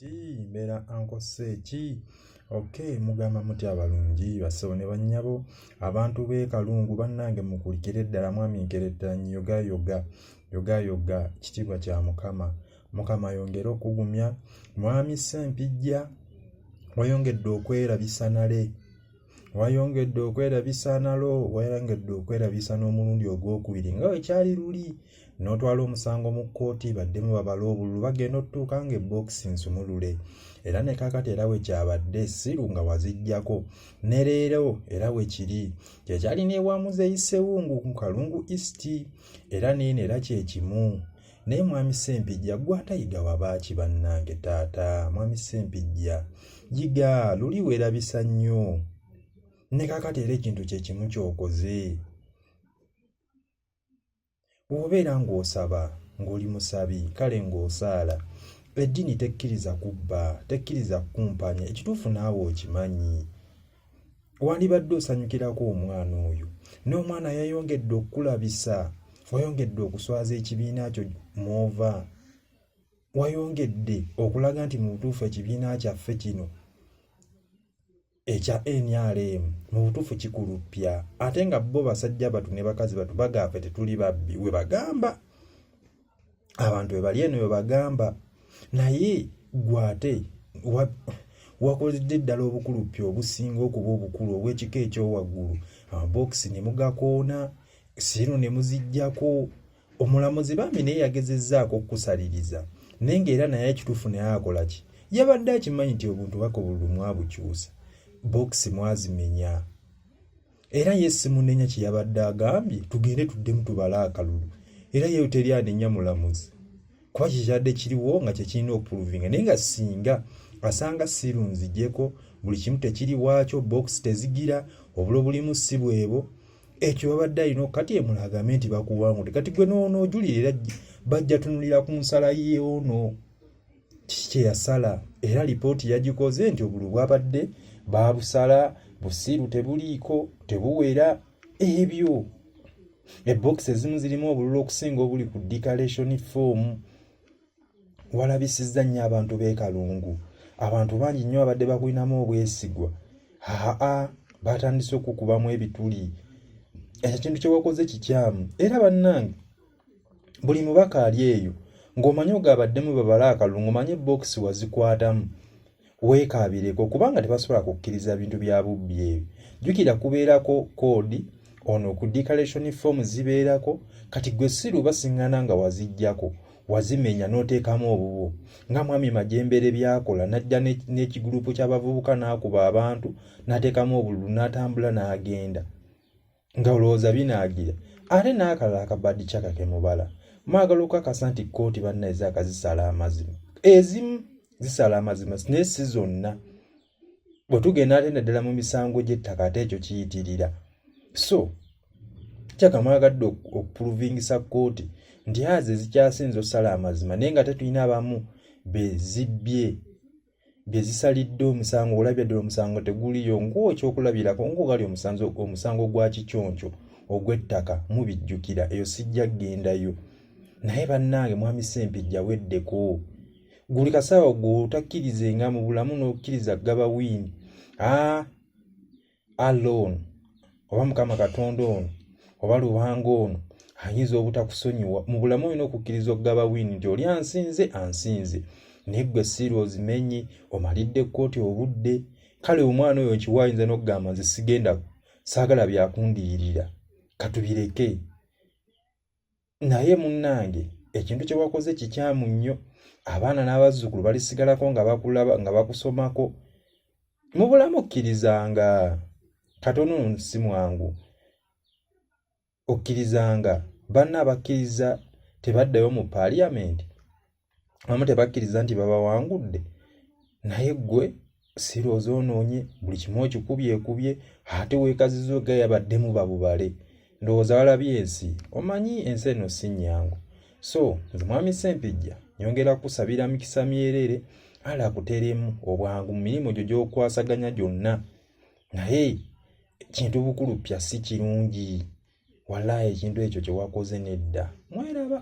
Mbeera Uncle Seeki. Ok, mugamba mutya abalungi bassebo ne bannyabo abantu b'e Kalungu bannange mukulikire ddala mwami Nkerettanyi yogayoga yogayoga kitiibwa kya Mukama. Mukama ayongere okugumya mwami Ssempijja wayongedde okwerabisa nale wayongedde okwerabisa nalo wayongedde okwerabisa n'omulundi ogwokubiri nga wekyali luli n'otwala omusango mu kkooti baddemu babale obululu bagenda otutuuka nga ebokisi nsumulule era ne kaakati era wekyabadde siru nga waziggyako ne leero era wekiri kyekyali n'ewa muzeeyi Ssewungu ku Kalungu East era neeno era kyekimu naye mwami Ssempijja gwe atayiga wabaaki bannange taata mwami Ssempijja yiga luli weerabisa nnyo ne kaakati era ekintu kyekimu kyokoze Bw'obeera ng'osaba, ng'oli musabi, kale ng'osaala, eddiini tekkiriza kubba, tekkiriza kukumpanya, ekituufu naawe okimanyi. Wandibadde osanyukirako omwana oyo. N'omwana yayongedde okukulabisa, wayongedde okuswaza ekibiina kyo mw'ova, wayongedde okulaga nti mu butuufu ekibiina kyaffe kino ekya nrm mu butuufu kikuluppya ate nga bo basajja batu ne bakazi batu bagaafe tetuli babbi we bagamba abantu webali eno we bagamba naye gwe ate wakoledde ddala obukuluppya obusinga okuba obukulu obw'ekika ekyowaggulu amabokisi ne mugakoona siru ne muziggyako Omulamuzi bambi naye yagezezzaako okukusaliriza naye ng'era naye ekituufu naye akola ki? Yabadde akimanyi nti obuntu baka obululu mwabukyusa, bookisi mwazimenya era ye simunenya kye yabadde agambye tugende tuddemu tubale akalulu era ye teri anenya mulamuzi kuba kyekyadde kiriwo nga kyekirina okupuluvinga naye nga singa asanga siiru nzijeko buli kimu tekiri waakyo bookisi tezigira obulo bulimu si bwebo ekyo babadde alina kati emulagambe nti bakuwangudde kati gwe noonoojulira era bajja tunulira ku nsala yoono kiki kye yasala era lipooti yagikoze nti obulu bwabadde baabusala busiiru tebuliiko tebuwera ebyo ebokisi ezimu zirimu obululu okusinga obuli ku declaration form Walabisizza nnyo abantu b'e Kalungu. Abantu bangi nnyo abadde bakulinamu obwesigwa. Haa, batandise okukubamu ebituli. Ekyo ekintu kye wakoze kikyamu. Era bannange, buli mubaka ali eyo ng'omanyi ogabaddemu babale akalulu ng'omanyi ebbookisi wazikwatamu. Weekaabireko kubanga tebasobola kukkiriza bintu bya bubbi ebyo. Jjukira kubeerako koodi ono ku declaration form zibeerako kati gwe siru basingana nga waziggyako wazimenya n'oteekamu obubwo nga mwami Majembere by'akola n'ajja n'ekigulupu ky'abavubuka n'akuba abantu n'ateekamu obululu n'atambula n'agenda. Nga olowooza binaagira ate n'akalala akabadi kyaka ke mubala mwagala okukakasa nti kkooti bannaye zaaka zisala amazima ezimu zisala amazima naye si zonna bwe tugenda ate naddala mu misango gy'ettaka ate ekyo kiyitirira so kyaka mwagadde okupuluvingisa kkooti nti azo ezikyasinze osala amazima naye nga tetulina abamu be zibbye bye zisalidde omusango olabye ddala omusango teguliyo ng'ekyokulabirako ng'ogali omusango omusango gwa kiconco ogw'ettaka mubijjukira eyo sijja kugendayo naye bannange mwami Ssempijja weddeko guli kasawo gwotakkirize nga mu bulamu n'okkiriza gaba wiini aa ah, alone oba mukama katonda ono oba lubanga ono ayinza obutakusonyiwa mu bulamu olina okukkiriza okugaba wiini nti oli ansinze ansinze naye gwe siira ozimenye omalidde kkooti obudde kale omwana oyo nkiwa ayinza n'okugamba nze sigenda saagala byakundiyirira katubireke Naye munnange ekintu kye wakoze kikyamu nnyo. Abaana n'abazzukulu balisigalako nga bakulaba nga bakusomako. Mu bulamu okkirizanga katono ono si mwangu. Okkirizanga banno abakkiriza tebaddayo mu paaliyamenti. Abamu tebakkiriza nti babawangudde naye ggwe sira ozoonoonye buli kimu okikubyekubye ate weekaziza ogaya baddemu babubale ndowooza walabye ensi omanyi ensi eno si nnyangu so nze mwami Ssempijja nyongera kukusabira mikisa myereere ala akuteremu obwangu mu mirimu gyo gy'okwasaganya gyonna naye kintu bukuluppya si kirungi wallaahi ekintu ekyo kye wakoze nedda mweraba.